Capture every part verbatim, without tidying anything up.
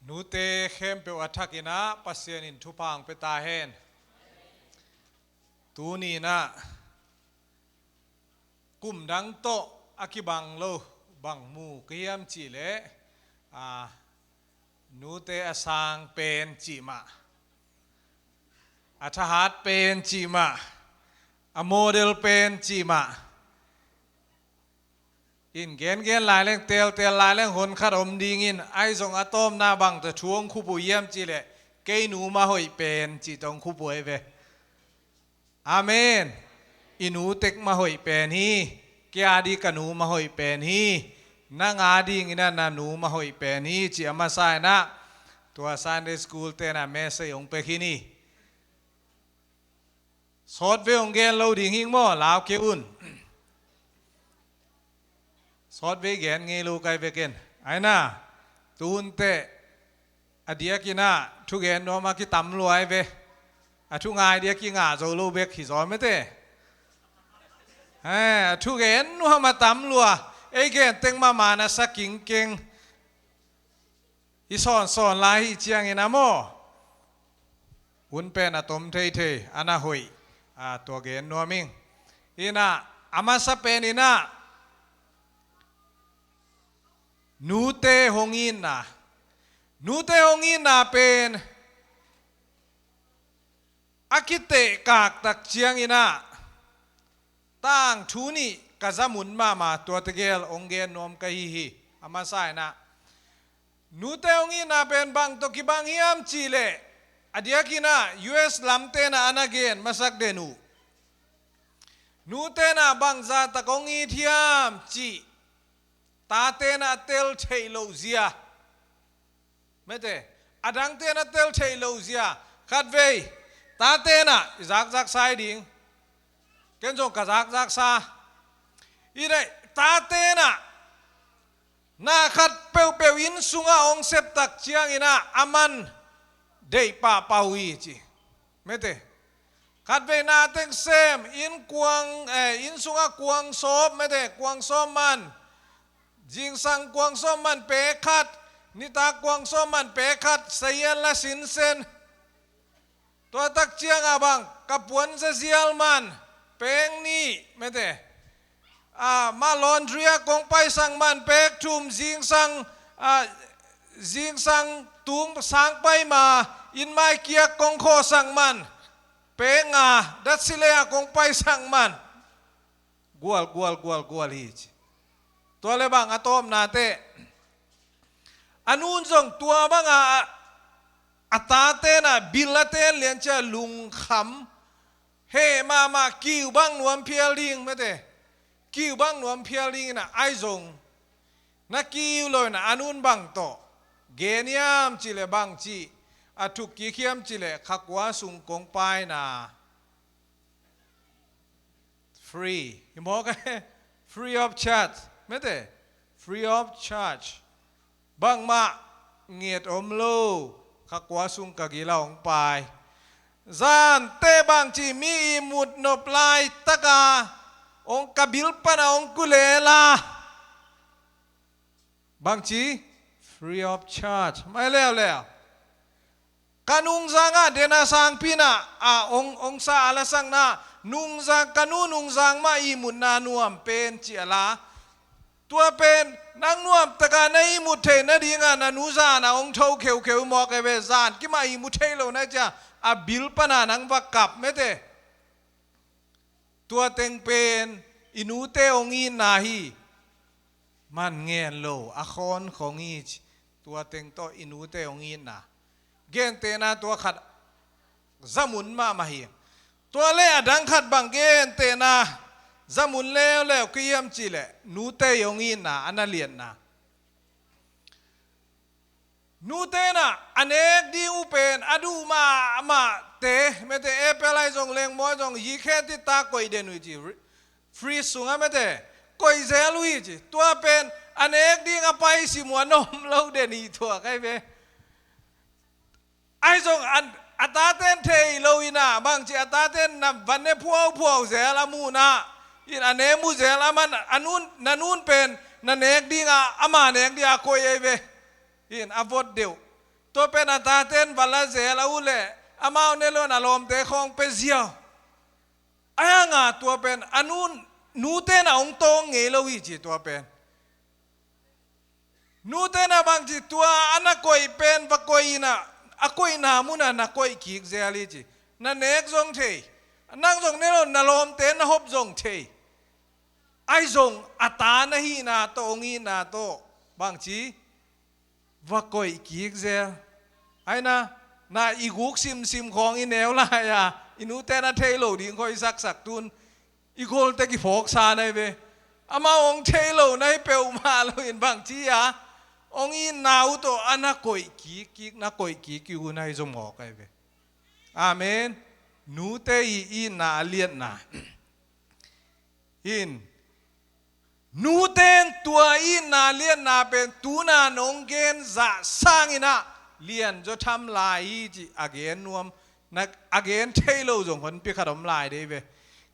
Nute khempeuh a thakin ah Pasian in thupha hong pia ta hen. Tuni in ah kum dang tawh a kibang lo bang mu ka hiam cih leh, a, nute a sang pen cih mah, a thahat pen cih mah, a model pen cih mah. In gengen lai leng, teltel lai leng, hon khat om dingin, ahi zong a tawpna bang tawh thu hong khupui hiam cih leh, kei nu mah hoih pen cih tawh hong khupui ve. Amen. I nu tek mah hoih pen hi. Kei a ding ka nu mah hoih pen hi. Nang a dingin ah na nu mah hoih pen hi, cih a masa in ah tua Sunday school te'n ah message hong pia khin hi. Sawtvei hong gen lo ding hing maw, lau kei un. Sawtvei gen ngei lo kai ve ken. Aina, tuhun teh a diakin ah thugen nuam a kitam lua hi ve. A thu ngai diak kingah zo lo bek hi zaw mete. Eh, a thugen nuam a tam lua. Ei gen teng mahmah na sa kingkeng. I sawnsawn lai hi ciangin ah maw, hun pen a tom theithei, a na hoih, a, tua gen nuam ing. In ah, a masa pen in ah, nute hong itna. Nute hong itna pen a kitehkak tak ciangin ah, tangthu nih ka zamun mahmah, tua tegel hong gen nuam ka hi hi. A masa in ah, nute hong itna pen bang tawh kibang hiam cih leh, a diakin ah U S lamte'n ah a na gen masak den uh. Nute'n ah bangzah tak hong it hiam cih, tate'n ah a tel theih loh zia. Mete, a dangte'n a tel theih loh zia. Khatvei, tate'n ah i zakzaksa hi ding. Ken zong ka zakzaksa. I daih, tate'n ah na khat peuhpeuh inn sungah hong sep tak ciangin ah a man deih pahpah uh hi ci. Mete, khatvei na teng sem, inn kuang, eh, inn sungah kuang sawp, mete, kuang sawp man. Zingsang kuang sawp man pek khat, nitak kuang sawp man pek khat, sayan la sinsen. Tua tak ciangah bang, ka puan zazial man, pek nih, mete. Ah, mah laundry ah kong paisak man, pek thum, zingsang, ah, zingsang tung sang pai ma, inn mai kiak kong khawhsak man, pek nga, datsi le ah kong paisak man. Gual, gual, gual, gual hi ci. Tua le bang a tawpna teh, a nun zong tua bangah a, a tate'n ah bil a ten lian cia lungkham. Heh mahmah, kiu bang nuam phial ding, mete. Kiu bang nuam phial ding in ah, ahi zong na kiu lo in ah, a nun bang tawh gen hiam cih leh bang ci, a thuk kik hiam cih leh, kha kua sung kong paina. Free. Hi mawk e. Free of charge. Mete. Free of charge. Bangmah nget om lo. Kha kua sung ka gil ah hong pai. Zan teh bang ci, mi ihmut nop laitak a hong ka bil pan ah hong kulel a. Bang ci? Free of charge. Mai leuleu. Ka nungzang ah den a sangpi in ah, a, hong, hong sa a la sakna, nungzang, ka nu nungzang mah ihmutna nuam pen ci a la. Tua pen, nang nuam tak a na ihmut theih nading ah, na nu zan ah hong tho kheukheu mawk e ve, zan kim ah ihmut thei lo na cia, a bil pan ah nang va kap, mete. Tua teng pen i nute hong itna hi. Man ngen lo, a khawn khong hi ci. Tua teng tawh i nute hong itna. Gentehna tua khat zamun mahmah hi. Tua le a dang khat bang gentehna zamun leuleu ka hiam cih leh, nute hong itna, a na lianna. Nute'n ah a nek ding uh pen a duh mahmah te, mete, apple ahi zong, lengmual ahi zong, yi khen ti ta koih den uh hi ci. Fridge sungah, mete, koih zel uh hi ci. Tua pen a nek ding a pai sim uh a na om lo den hi, tua kai ve. Ahi zong a, a tate'n thei lo in ah, bang ci, a tate'n na van ne phuauphuau zel a muhna in, a ne mu zel a man, a nun, na nun pen na nek ding a, ama nek ding a koih ahi ve. In a vot deuh. Tua pen a taten va la zel a, u le amau ne lo in a lawmte khawng pia ziau. Ahi hanga tua pen a nu, nute in a hong tawng ngei lo hi ci tua pen. Nute in a bangci tua a na koih pen va koih in a, a koihna mun a na koih kik zel hi ci. Na nek zong thei. Nang zong ne lo in na lawmte na hop zong thei. Ahi zong a ta na hihna tawh hong itna tawh bangci va koih kik zel. Ahi na, na i guk simsim khawng i neu lai a, i nute in a thei lo ding khawng i saksak tun i golte kiphawksa na hi ve. Amau hong thei lo na hi peuhmah lo in bangci a hong itna uh tawh a na koih kik kik, na koih kik kik uh na hi zong mawk ahi ve. Amen. Nute i itna a liatna in, nute in tua itna liatna pen tuna nong gen zah sangin ah lianzaw tham lai hi cih a gen nuam, na, a gen thei lo zong honpi khat om lai dei ve.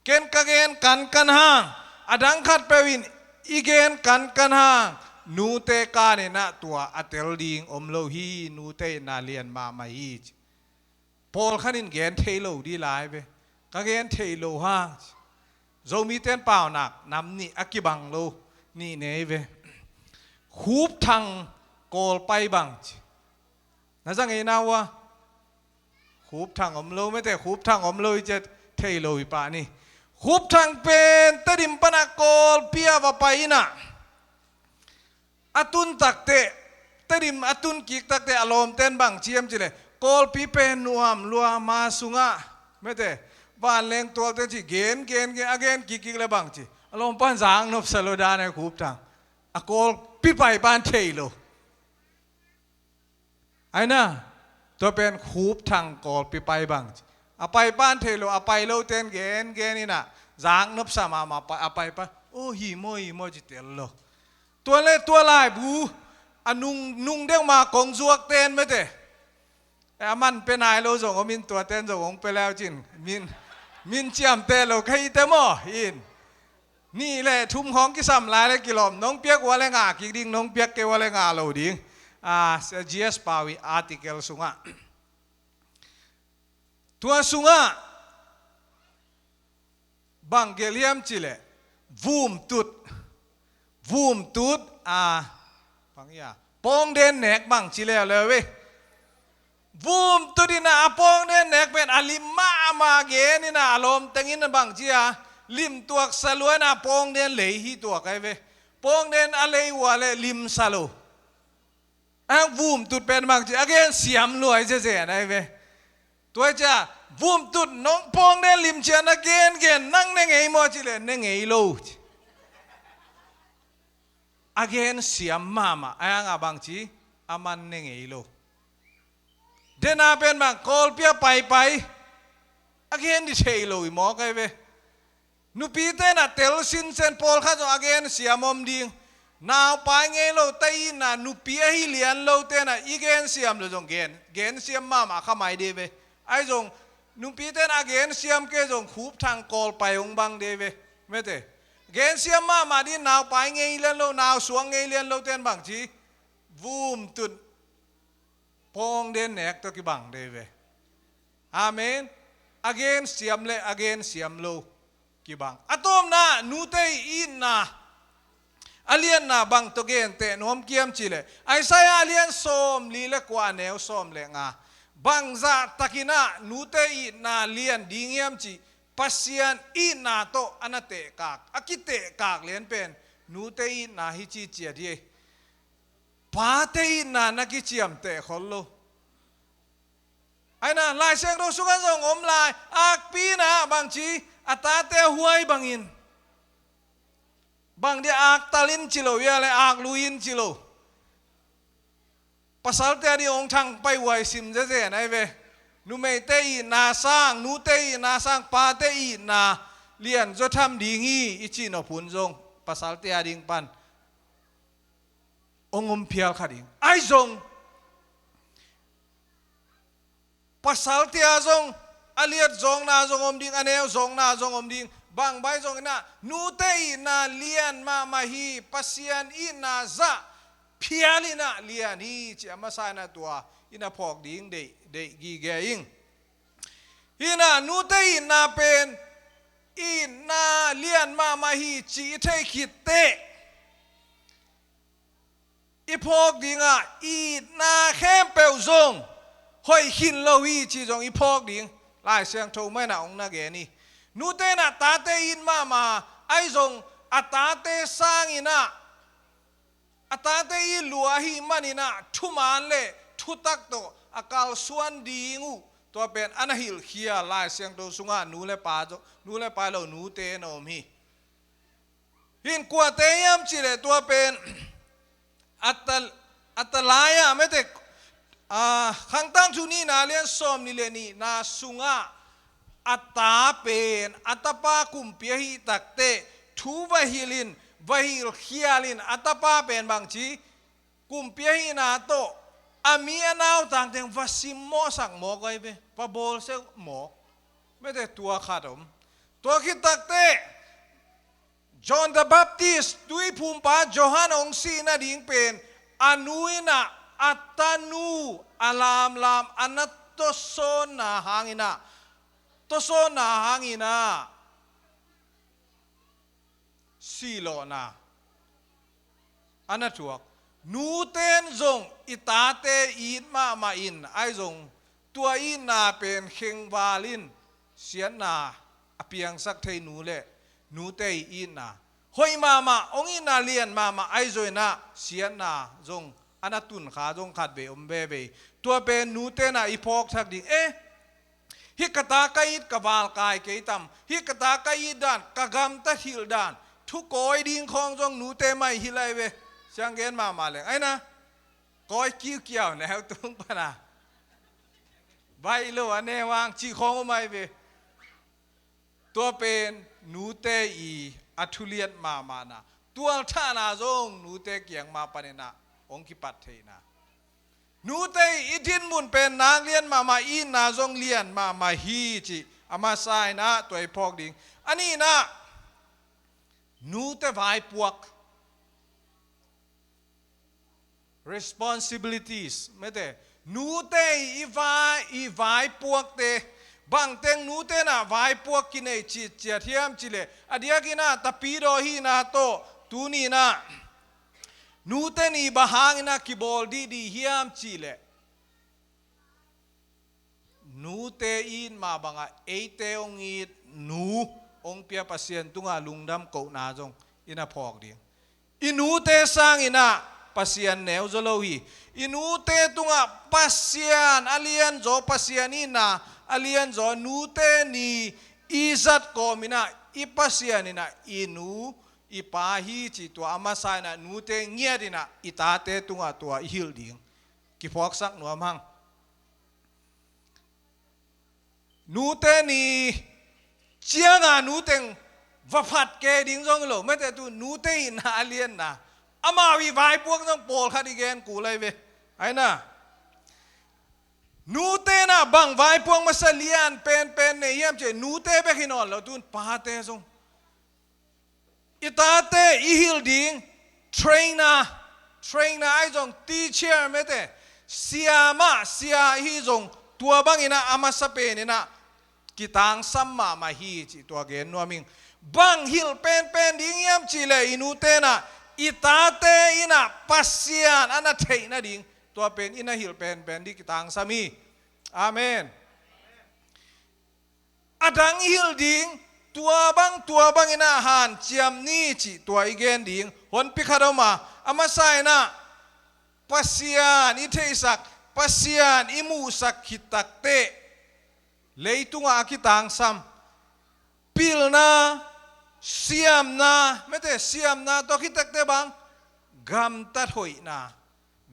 Ken ka gen kankan hang, a dang khat peuh in i gen kankan hang, nute kanin ah tua a tel ding om lo hi, nute itna lian mahmah hi cih. Pawlkhat in gen thei lo dih lai ve. Ka gen thei lo hang. Zomite in paunak nam nih a kibang lo nih nei ve. Khupthang kawlpai bang ci. Na za ngei na uh a. Khupthang om lo mete, khupthang om lo i ciat thei lo i pah ni. Khupthang pen Tedim pan a Kawlpi a va pai in ah a tun takteh, Tedim a tun kik takteh a lawmte in bang ci hiam cih leh, Kawlpi pen nuam lua, ma sungah mete, vanleng tualte ci gen gen gen, a gen kik kik leh bang ci, a lawmpa in zak nopsa lo dan ahi, Khupthang. A Kawlpi paipa in thei lo. Ahi na, tua pen Khupthang Kawlpi pai bang ci. A paipa in thei lo, a pai lote in gen gen in ah zak nopsa mahmah, a paipa, "Oh, hi maw, hi maw," ci tel lo. Tua le tua laibu a nung, nung deuh ma kong zuakte in mete, eh, a man pia nai lo zong om in, tuate in zong hong pia leu cin min, min ciamteh lo ka hite maw in. Nih le thum khawng kisam lai le kilawm, nong piak uh a le ngah kik ding, nong piak kei uh a le ngah lo ding. Ah, G S Pau i article sungah. Tua sungah bang gelh hiam cih leh, vumtut, vumtut, ah, bang ia, pawngden nek bang ci leuleu ve. Vumtut in ah a pawngden nek pen a lim mahmah gen in ah a lawmte in bang ci a, lim tuaksa lua in ah pawngden lei hi tuak ahi ve. Pawngden a lei uh a leh limsa lo. A vumtut pen bang ci, a gen siam lua hi zezen ahi ve. Tua hi ciah vumtut, nong pawngden lim ciah na gen gen, nang ne ngei maw cih leh ne ngei lo ci. A gen siam mahmah, ahi hanga bang ci, a man ne ngei lo. Dena pen bang, Kawlpi a paipai, a gen dih thei lo hi mawk ahi ve. Nupite in ah tel sinsen, pawlkhat zong a gen siam om ding. Naupai ngei lo ta i na, nupi ahi lian lote in ah i gen siam lo zong gen, gen siam mahmah kha mai dih ve. Ahi zong nupite in a gen siam kei zong Khupthang Kawlpai hong bang dih ve. Mete. Gen siam mahmah dih, naupai ngei lian lo, nausuang ngei lian lote in bang ci, vumtut, pawngden nek tawh kibang dih ve. Amen. A gen siam le a gen siam lo kibang. A tawpna, nute i itna a lianna bang tawh genteh nuam ka hiam cih leh, Isaiah a lian sawmli le kua, a neu sawm le nga. Bangzah takin ah nute i itna lian ding hiam cih, Pasian itna tawh a na tehkak, a kitehkak lian pen nute i itna hi ci ciat hi. Pate itna na kiciamteh khol lo. Ahi na, Lai Siangtho sungah zong om lai, akpi in ah bang ci, a tate a huai bangin. Bang dih, aktal in ci lo, ia le aklui in ci lo. Pasalte a dih hong thangpai huai sim zezen ahi ve. Numeite itna sang, nute itna sang, pate itna lianzaw tham ding hi i cih nop hun zong pasalte a ding pan hong om phial kha ding. Ahi zong, pasalte a zong a liat zawkna zong om ding, a neu zawkna zong om ding. Bang bai zong in ah nute itna lian mahmah hi, Pasian itna zah phial in ah lian hi ci a masa in ah tua in a phawk ding deih, deih gige ing. Hi in ah nute itna pen itna lian mahmah hi ci i theih khit teh i phawk ding ah itna khempeuh zong hoih khin lo hi ci zong i phawk ding Lai Siangtho mah in ah hong na gen hi. Nute in ah tate it mahmah, ahi zong a tate sang in ah a tate it lua ahih manin ah thuman le thutak tawh a kalsuan ding uh tua pen a na hilhkhia Lai Siangtho sungah nu le pa, nu le pa lo nute na om hi. Hi in kuate hiam cih leh tua pen a ta, a ta lai-ah mete, a, Khangtangthu nihna lian sawm nih le nihna sungah a ta pen a tapa kumpi ahih takteh thu va hilh in, va hilh khial in a tapa pen bangci kumpi ahihna tawh a mi a nautang teng va simmawhsak mawk ahi ve, va bawlsia mawk. Mete tua khat om. Tua khit takteh John the Baptist, tuiphumpa Johan hong sih nading pen a nu in ah a tanu a lamlam a na tawsawnna hangin ah, tawsawnna hangin ah sihlawhna a na thuak. Nute in zong i tate it mahmah in, ahi zong tua itna pen khengval in siatna a piangsak thei nu le nute i itna hoih mahmah, hong itna lian mahmah ahi zongin ah siatna zong a na tunkha zong khatvei om veve hi. Tua pen nute in ah i phawksak ding, eh, hih ka ta ka it ka valkai kei tam, hih ka ta ka it dan, ka gamtat hilh dan, thu kawi ding khawng zong nute mah i hilh ahi ve. Siang gen mahmah leng ahi na, kawi kiukiau neu tung pana baih lo a ne vang cih khawng om ahi ve. Tua pen nute i a thuliat mahmahna, tualthahna zong nute kiang mah panin ah hong kipat theihna. Nute i dinmun pen nak lian mahmah, itna zong lian mahmah hi cih a masa in ah tua i phawk ding. A nihna, nute vaipuak. Responsibilities, mete, nute i vai, i vaipuakte, bangteng nute in ah vaipuak kinei citciat hiam cih leh, a diakin ah tapidaw hihna tawh tuni in ah nute in bang hangin ah kibawl dihdih hiam cih leh, nute it mah bangah eite hong it nu hong pia Pasian tungah lungdam kohna zong i na phawk ding. I nute sangin ah Pasian neu zaw lo hi. I nute tungah Pasian a lianzaw, Pasian itna a lianzaw, nute ni i zat kawmin ah i Pasian in ah i nu i pa hi cih tua a masa in ah nute ngiat in ah i tate tungah tua i hilh ding. Kiphawksak nuam hang. Nute ni ciangah nuteng va phat kei ding zong hi lo, mete, tu nute itna a lianna, amau i vaipuak zong pawlkhat i gen kul ahi ve. Ahi na, nute in ah bang vaipuak masa lian penpen nei hiam cih leh nute bek hi nawn lo, tun pate zong i tate i hilh ding, trainer, trainer ahi zong teacher, mete, sia mah sia i hi zong tua bangin ah a masa penin ah kitangsam mahmah hi cih tua gen nuam ing. Bang hilh penpen ding hiam cih leh i nute in ah i tate in ah Pasian a na theih nading tua pen i na hilh penpen ding kitangsam hi. Amen. A dang i hilh ding, tua bang, tua bangin ah hanciam ni cih tua i gen ding honpi khat om a, a masa in ah Pasian i theihsak, Pasian i muhsak khit takteh leitungah a kitangsam pilna, siamna, mete, siamna tawh khit takteh bang, gamtat hoihna,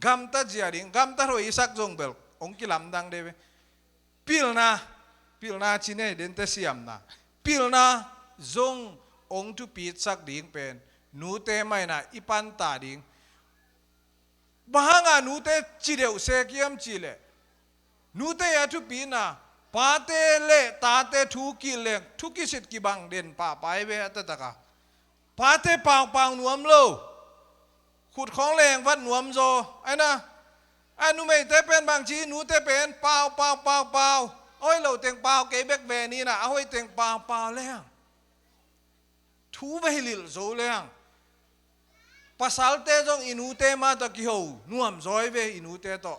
gamtat zia ding, gamtat hoih i sak zong bel hong kilamdang de ve. Pilna, pilna ci nei dente, siamna, pilna zong hong thupitsak ding pen nute mah in ah i panta ding. Bang hangah nute ci deuh sek hiam cih leh, nute a thupitna, pate le tate thu kileng, thu kisit kibang den pahpah hi ve a taktak a. Pate paupau nuam lo. Khut khawng leng vat nuam zaw. Aina, a numeite pen bangci, nute pen pau, pau, pau, pau. A hoih lo teng pau kei bek ve ni na, a hoih teng pau, pau leng. Thu va hilh zo leng. Pasalte zong i nute mah tawh kiho nuam zaw ve, i nute tawh,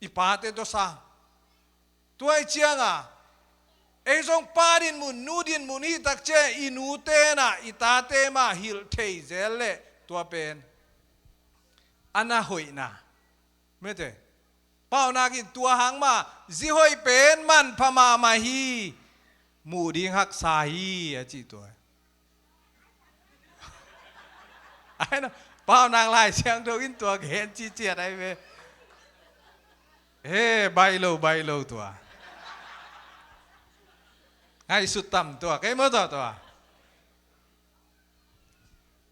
i pate tawh sang. Tua ahih ciangin ei zong pa dinmun, nu dinmun hih tak ciang i nute na i tate mah hilh thei zel leh tua pen a na hoihna. Mete. Paunak in tua hang mah, zi hoih pen manpha mahmah hi, muh ding haksa hi, a ci tua. Aina, Paunak Lai Siangtho in tua gen ciciat ahi ve. He, baih lo, baih lo tua. Ngaihsut tam tua, kei maw tua tua.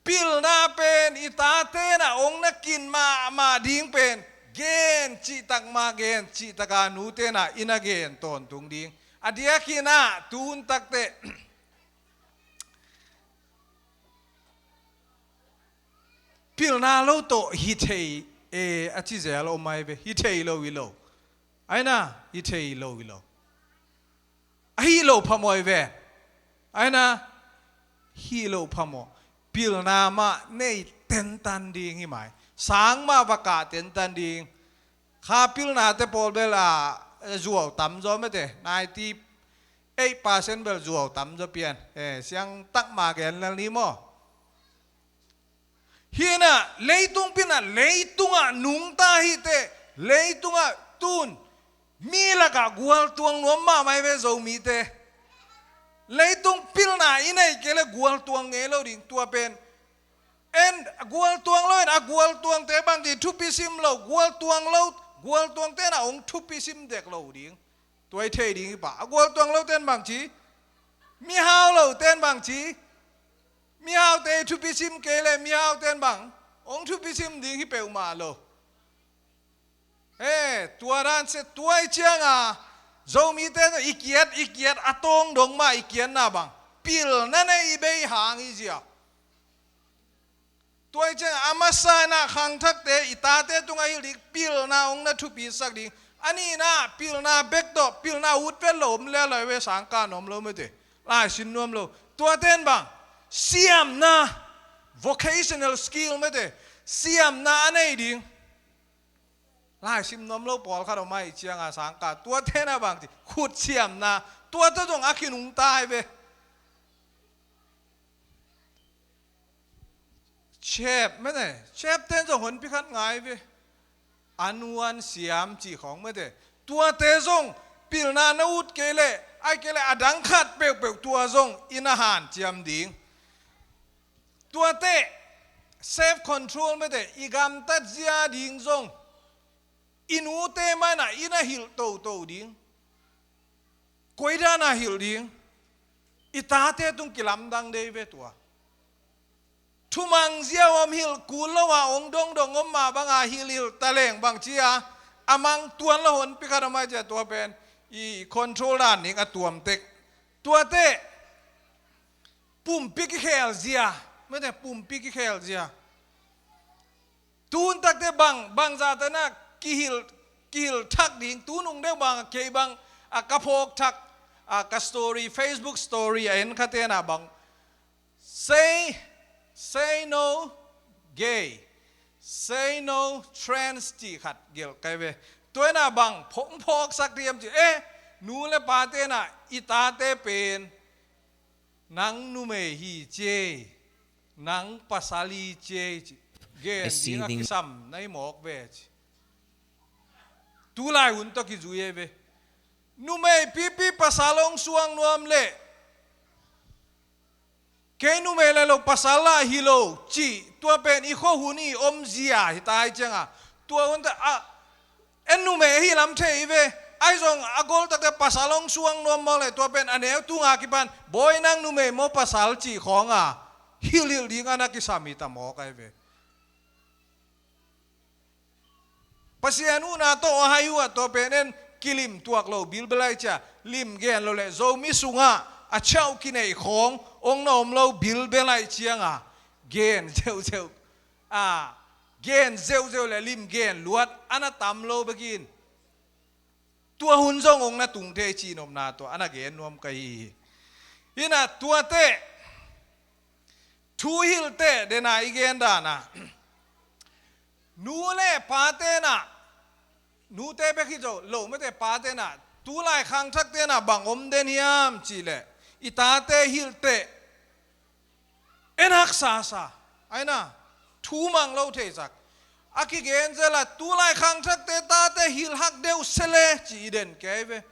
Pilna pen i tate na ong na kin mahmah ding pen, gen cihtak mah, gen cihtak a nute na i na gen tawntung ding. A diakin ah, tun takte, pilna lo tawh hi thei e, a ci zel om ahi ve. Hi thei lo hi lo. Aina, hi thei lo hi lo. A hi lo phamawh ahi ve. Aina, hi lo phamawh. Pilna mah nei tentan ding hi mai. Sang mah va kah tentan ding. Kha pilnate pawl bel a zuau tam zaw mete. Ninety eight percent bel zuau tam zaw pian. Eh, siang tak mah gen lel ni maw. Hi na, leitung pilna, leitungah nungta hite, leitungah tun mi lakah gualtuang nuam mahmah hi ve Zomite. Leitung pilna i neih kei leh gualtuang ngei lo ding, tua pen. En, gualtuang lo in, a gualtuangte bangci thupi sim lo, gualtuang lo, gualtuangte na ong thupi sim dek lo ding. Tua i thei ding hi pah. A gualtuang lote in bangci, mihau lote in bangci, mihaute i thupi sim kei leh mihaute in bang ong thupi sim ding hi peuhmah lo. He, tua dan se, tua ahih ciangin Zomite i kiat, i kiat, a tawng dong mah i kiatna bang, pilna nei i bei hang hi zia. Tua ahih ciangin a masa in ah khangthakte i tate tungah hilh ding, pilna ong na thupisak ding. A nihna, pilna bek tawh, pilna ut vet lo om lel lai ve, sangkah nuam lo mete. Laisim nuam lo. Tuate in bang, siamna, vocational skill mete. Siamna a nei ding. Laisim nuam lo pawlkhat om ahih ciangin sangkah. Tuate in ah bangci, khut siamna. Tuate zong a kinungta hi ve. Chef mete, chef ten zong honpi khat ngai ve. A nuan siam cih khawng mete. Tuate zong pilna na ut kei leh, ahih kei leh a dang khat peuhpeuh tua zong i na hanciam ding. Tuate self control mete, i gamtat zia ding zong. I nute mah in ah i na hilh toto ding. Koi dan a hilh ding. I tate tung kilamdang dei ve tua. Thumang zia om hilh kul lo a ong dongdong om mah bang a hilhhilh ta leng bangci a, a mang tuan lo honpi khat om ahih ciang tua pen i control dan ding a tuam tek. Tuate pumpi kikhel zia. Mete pumpi kikhel zia. Tun takte bang, bangzahte na kihilh, kihilh thak ding, tun ung deuh bang, kei bang, a ka phawk thak, a ka story, Facebook story, a en khate na bang. Say, say no gay, say no trans cih khat gelh kai ve. Tua in ah bang, phawk, phawksak diam cih, eh, nu le pate na, i tate pen nang numei hi ci ei, nang pasal hi ci ei ci. Gen ding a kisam na hi mawk ve ci. Tulai hun tawh kizui ei ve. Numei pipi pasal hong suang nuam leh, kei numei lai lo pasal lah hi lo ci. Tua pen i khuahun i om zia hi ta ahih ciangin. Tua hun tawh a En numei ahi lam thei hi ve. Ahi zong a gol takte pasal hong suang nuam mawk leh tua pen a neu tunga kipan, "Bawi, nang numei maw pasal?" cih khawng a hilhhilh ding a na kisam hi ta mawk ahi ve. Pasian huhna tawh a hai uh ah tua pen en kilim tuak lo bilbel ahih ciang, lim gen lo leh Zomi sungah a ciauh kineih khawng hong na om lo bilbel ahih cianga gen zeuhzeuh. a, gen zeuhzeuh le lim gen luat a na tam lo bekin tua hun zong hong na tung thei cih nopna tua a na gen nuam ka hi hi. Hi na tuate thu hilhte dena i gen dana nu le pate na, nute bek hi zo lo mete pate na, tulai khangthakte na bang om den hiam cih leh i tate hilhte en haksa sa, aina thu mang lo theisak. A kigen zela tulai khangthakte tate hilh hak deuh sele ci i den kei ve.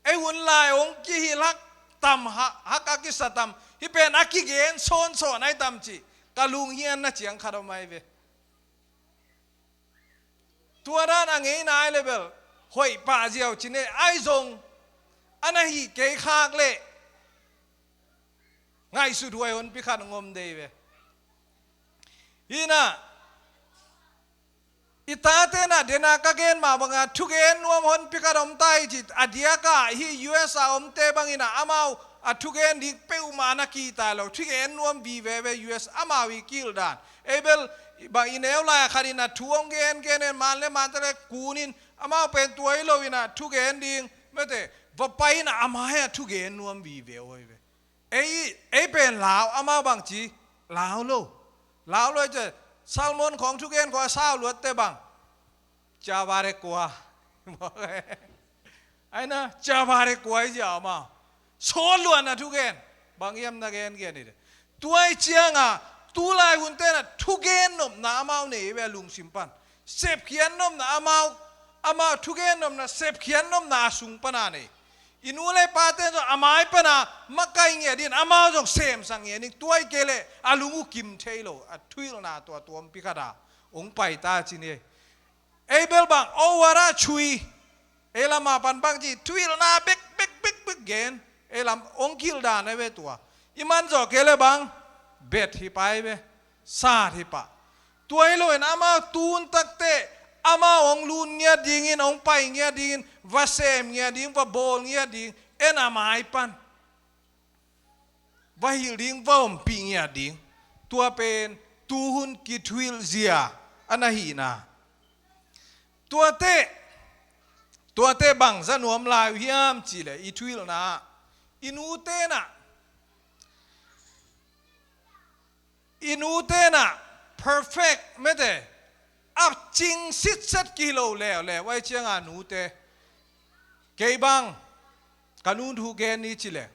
Ei hun lai hong kihilh hak tam hak, hak a kisa tam, hih pen a kigen sawnsawn ai tam ci ka lunghian na ciang khat om ai ve. Tua dan a ngeina ai le bel hoih pah ziau ci ne ai zong a na hih kei khak leh ngaihsut huai honpi khat ngom dei ve. Hi na i tate na dena ka gen mah banga thugen nuam honpi khat om ta hi ci a diaka hih U S a omte bangina amau a thugen ding peuhmah na kihta lo, thugen nuam vive ve U S amau i kihilh dan. Ei bel bang i neu lai a khatin a thu hong gen gen en man le man te le kunin amau pen tua hi lo ina thugen ding mete va pai ina amai a thugen nuam vive oi ve. Ei, ei pen lau amau bangci lau lo. Lau lo ei ce Salmon khong thugen khong a sau luatte bang. Ciabare kua. Aina ciabare kua i zia amau. Sawn luan a thugen. Bang iam na gen gen i de. Tuai cianga tulai hunte na thugen nopna amau nei ve lungsim pan. Sepkhian nopna amau, amau thugen nopna, sepkhian nopna a sung pana nei. I nu le pate zong a mai pana makai ngiat in amau zong semsak ngiat in tuai kei le a lung uh kim thei lo a thuhilhna tua tuampi khata hong paita ci ni. Ei bel bang o wara chui ei lama pan bang ci thuhilhna bek bek bek bek gen ei lam hong kihilh dan ai ve tua. I man zawh kei le bang bet hi pai ve. Sat hi pah. Tua hi loin amau tun takte amau hong lun ngiat dingin hong pai ngiat dingin va sem ngiat ding va bawl ngiat ding en a mai pan va hilh ding va ompih ngiat ding. Tua pen tuhun kithuhilh zia a na hihna. Tuate tuate bang za nuam lai uh hiam cih leh i thuhilhna ah i nute na i nute na perfect mete a cing sitset kilo leuleu ai cianga nute kei bang ka nun thu gen ni ci le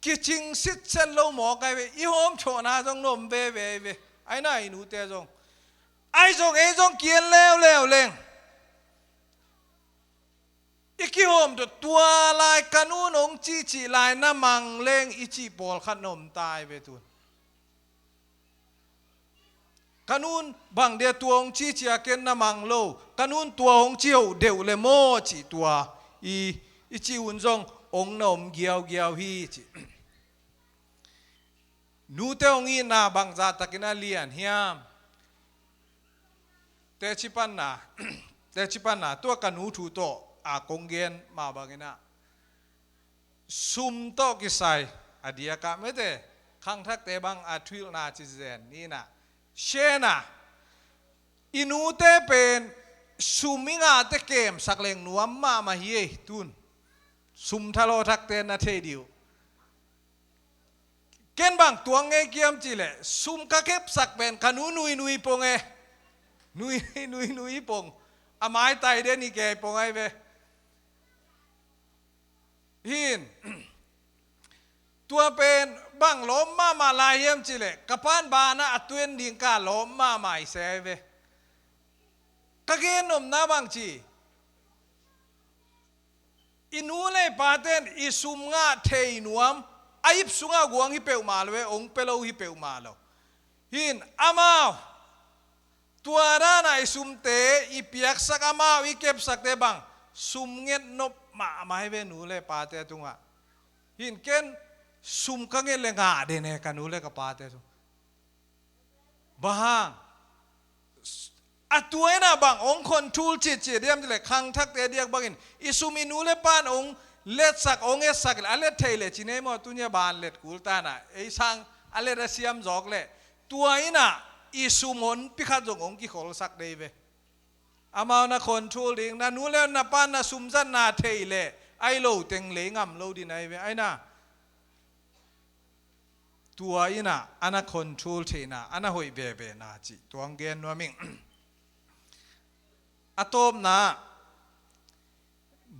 kicing sitset lo mawk ai ve i hawm thawhna zong na om veve ai ve. Aina i nute zong ai zong ei zong kian leuleu leng i kihawm tawh tua lai ka nun hong cihcih lai na mang leng i cih pawlkhat na om ta ai ve tun. Ka nun bang dia tua hong cihcih a ken na mang lo ka nun tua hong cih hoh deuh le maw cih tua i i cih hun zong hong na om giaugiau hi cih. Nute hong itna bangzah takin a lian hiam? Teci panna teci panna tua ka nu thu tawh a kong gen mah banginah sum tawh kisai a diakah mete khangthakte bang a thuhilhna ci zen ninah siena i nute pen sum i ngahte kemsak leng nuam mahmah hi ei tun. Sum thalawthakte na thei dih uh. Ken bang tuang ngei kiam cih leh sum ka kepsak pen ka nu nuinui pong e. Nui nuinui pong a maitai den i kei pong ai ve. Hin tua pen bang lawm mahmah lai hiam cih leh ka pan banah a tuen ding ka lawm mahmah i se ai ve. Ka gen nopna bang ci i nu le i paten i sum ngah thei nuam a ip sungah guang hi peuhmah lo e ong pia lo hi peuhmah lo. Hin amau tua danah i sumte i piaksak amau i kepsakte bang sum nget nop mahmah hi ve nu le pate tungah. Hin ken sum ka nget le ngah den e ka nu le ka pate tung. Bang hang a tuaina bang ong khon thul citcit diam cile khangthakte diak bangin i sum i nu le pan ong letsak ong etsak le a let thei le cinei maw tunia ban let kul tana ei sang a let a siam zawk le tua ina i sum honpi khat zong hong kikholsak dei ve. Amau na control ding, na nu le na pa na sumzatna thei leh, ai lo teng lei ngam lo ding ai ve, ai na. Tua in ah, a na control theihna, a na hoih vevena cih, tua hong gen nuam ing. A tawpna,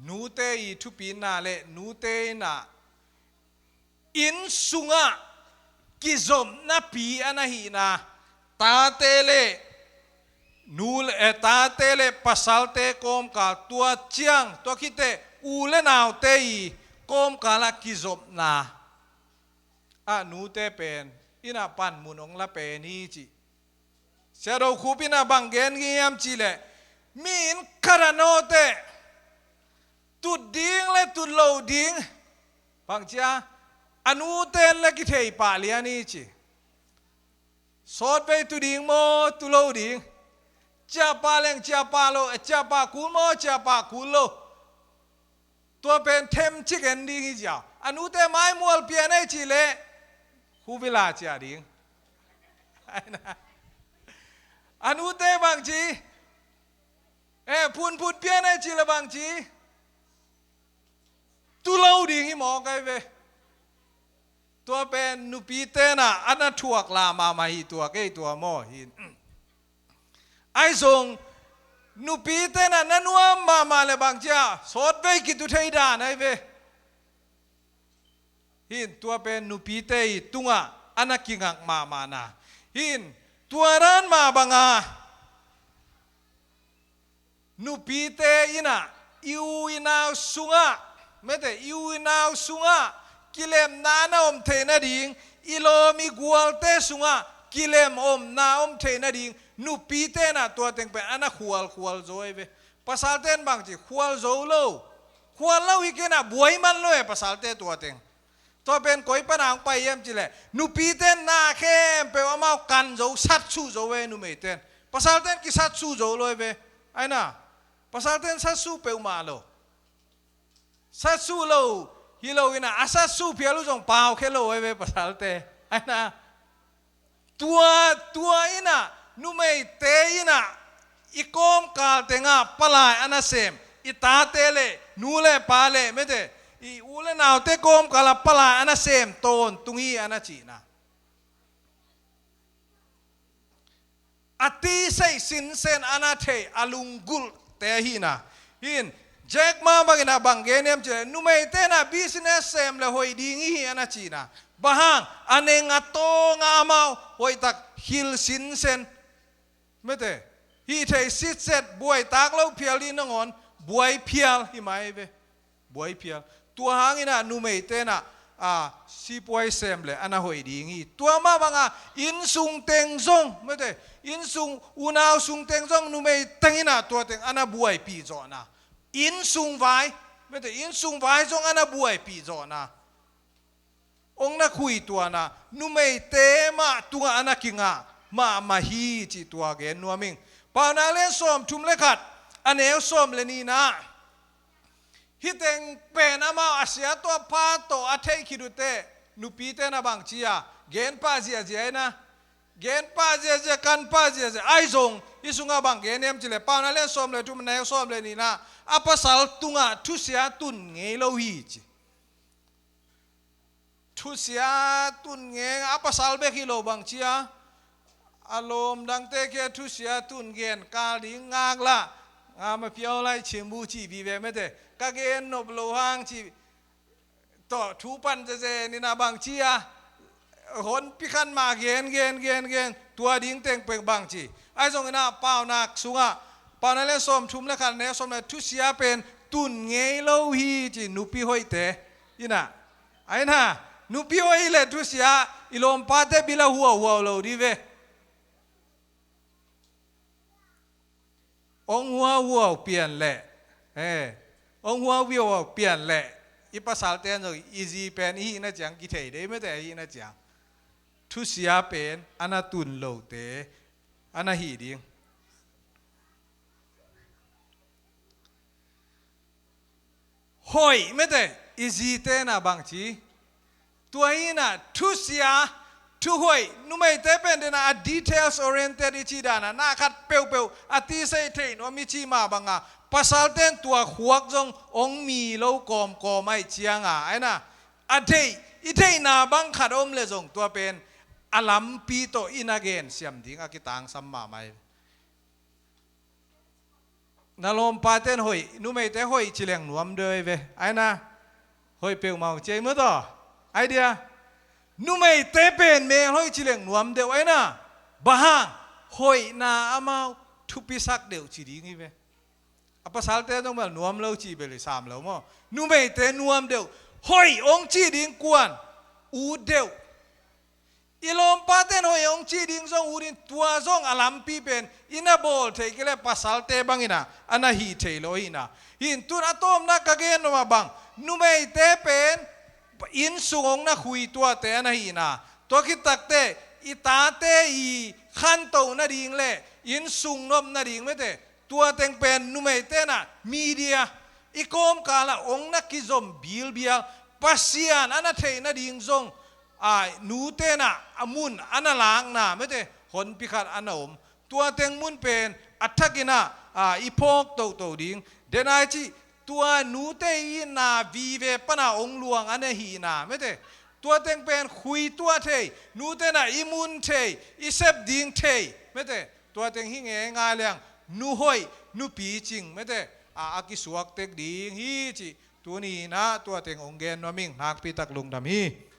nute i thupitna le nute in ah, inn sungah kizopnapi a na hihna, tate le nu le, eh, tate le pasalte kawmkal, tua ciang, tua khit teh u le naute i kawmkal ah kizopna ah nute pen inn ah panmun hong la pen hi ci. Sia Do Khup in ah bang gen ngei hiam cih leh, mi inn khat a nawh teh tut ding le tut lo ding, bang ci a, a nute in le kithei pah lian hi ci. Sawtvei tu ding maw, tu lo ding? Ciahpah leng ciahpah lo, eh, ciahpah kul maw, ciahpah kul lo? Tua pen themcik en ding hi ziau. A nute maimual pian ei cih leh, huvila ciah ding. A nute bang ci, eh, phunphun pian ei cih leh bang ci, tu lo ding hi mawk ai ve. Tua pen nupite in ah a na thuak la mahmah hi, tua kei tua maw hi. Ai zong nupite in ah na nuam mahmah le bang ci a, sawtvei kitu thei dan ai ve. Hin tua pen nupite i tungah a na kingak mahmahna. Hin tua dan mah banga nupite in ah i u i nau sungah, mete, i u i nau sungah kilemna na om theih nading, i lawm i gualte sungah kilem omna om theih nading, nupite in ah tua teng pen a na khualkhual zo ai ve. Pasalte in bang ci, khual zo lo. Khual lo hi kei in ah buai man lo e pasalte tua teng. Tua pen koi pana hong pai hiam cih leh, nupite in na khempeuh amau kan zo, satsuh zo e numeite in. Pasalte in kisatsuh zo lo e ve. Ai na, pasalte in satsuh peuhmah lo. Satsuh lo hi lo in ah, a satsuh phial uh zong pau khe lo e ve pasalte. Ai na, tua, tua in ah, numeite in ah i kawmkal tengah palai a na sem, i tate le nu le pa le, mete, i u le naute kawmkal ah palai a na sem tawntung hi a na cihna. A tiseih sinsen a na thei a lunggulhte ahi na. Hin, Jack Ma bangin ah bang gen hiam cih leh, numeite in ah business sem le hoih ding hi a na cihna. Bang hang, a neng a tawng ah amau hoihtak hilh sinsen, mete, hih theih sitset, buaitak lo phial ding nangawn buai phial hi mai ve. Buai phial. Tua hangin ah numeite in ah, a, sipuai sem le a na hoih ding hi. Tua mah banga inn sung teng zong, mete, inn sung, unau sung teng zong numei teng in ah tua teng a na buaipih zawhna. Inn sung vai, mete, inn sung vai zong a na buaipih zawhna. Hong na khuituahna, numeite mah tungah a na kingah mahmah hi cih tua gen nuam ing. Paunak lian sawmthum le khat, a neu sawm le nihna. Hih teng pen amau a sia tawh a pha tawh a theih khit uh teh, nupite in ah bang ci a, gen pah ziahziah in ah. Gen pah ziahziah, kan pah ziahziah. Ai zong, hih sungah bang gen hiam cih leh, Paunak lian sawm le thum, a neu sawm le nihna, a pasal tungah thusia tun ngei lo hi ci. Thusia tun ngei, a pasal bek hi lo, bang ci a, a lawm dangte kia thusia tun gen kal ding ngak lah, ngam a piau lai cim bu cih vive, mete, ka gen nop lo hang cih tawh thu pan zezen in ah bang ci a, honpi khat mah gen, gen, gen, gen, tua ding teng pek bang ci. Ai zong in ah Paunak sungah, Paunak lian sawmthum le khat, neu sawm le, thusia pen tun ngei lo hi ci, nupi hoihte in ah. Ai na, nupi hoih hi leh thusia, i lawmpate bil ah huauhuau lo ding ve. Hong huauhuau pian leh, eh, hong huauhuau pian leh, i pasalte in zong i zi pen i hihna ciang kithei dei, mete, i hihna ciang. Thusia pen a na tun lote a na hi ding. Hoih, mete, i zite in ah bang ci. Tua hi in ah thusia Thuhoih, numeite pen dena a details oriented i cih dana, na khat peuhpeuh a tisa i theih nuam i cih mah banga, pasalte in tua khuak zong hong mi lo kawmkawm ahih cianga, aina, a theih, i theihna bang khat om le zong tua pen a lampi tawh i na gensiam ding a kitangsam mahmah hi. Na lawmpate in hoih, numeite hoih ci leng nuam deuh ei ve. Aina, hoih peuhmah hong ci ei maw taw. Ai dia, numeite pen mel hoih ci leng nuam deuh aina. Bang hang, hoihna amau thupisak deuh ci ding hi ve. A pasalte zong bel nuam lo cih bel i sam lo maw. Numeite nuam deuh, hoih hong cih ding kuan, ut deuh. I lawmpate in hoih hong cih ding zong ut in, tua zong a lampi pen i na bawl theih kei leh pasalte bangin a, a na hih theih lo ahihna. Hi in tun a tawpna ka gen nuam a bang, numeite pen innsung hong na khuituate a na hihna. Tua khit takteh i tate i khantoh nading le innsung nop nading mete, tua teng pen numeite na media i kawmkalah hong na kizom bilbial, Pasian a na theih nading zong, a, nute na a mun a na lakna mete, honpi khat a na om. Tua teng mun pen a thakin a, a, i phawk toto ding. Denai cih, tua nute i itna vive pana hong luang a na hihna mete, tua teng pen khuitua thei, nute na i mun thei, i sep ding thei mete, tua teng hi ngeingai leng, nu hoih, nu picing mete, a, a kisuak tek ding hi cih tuni in a tua teng hong gen nuam ing. Nakpi tak lungdam hi.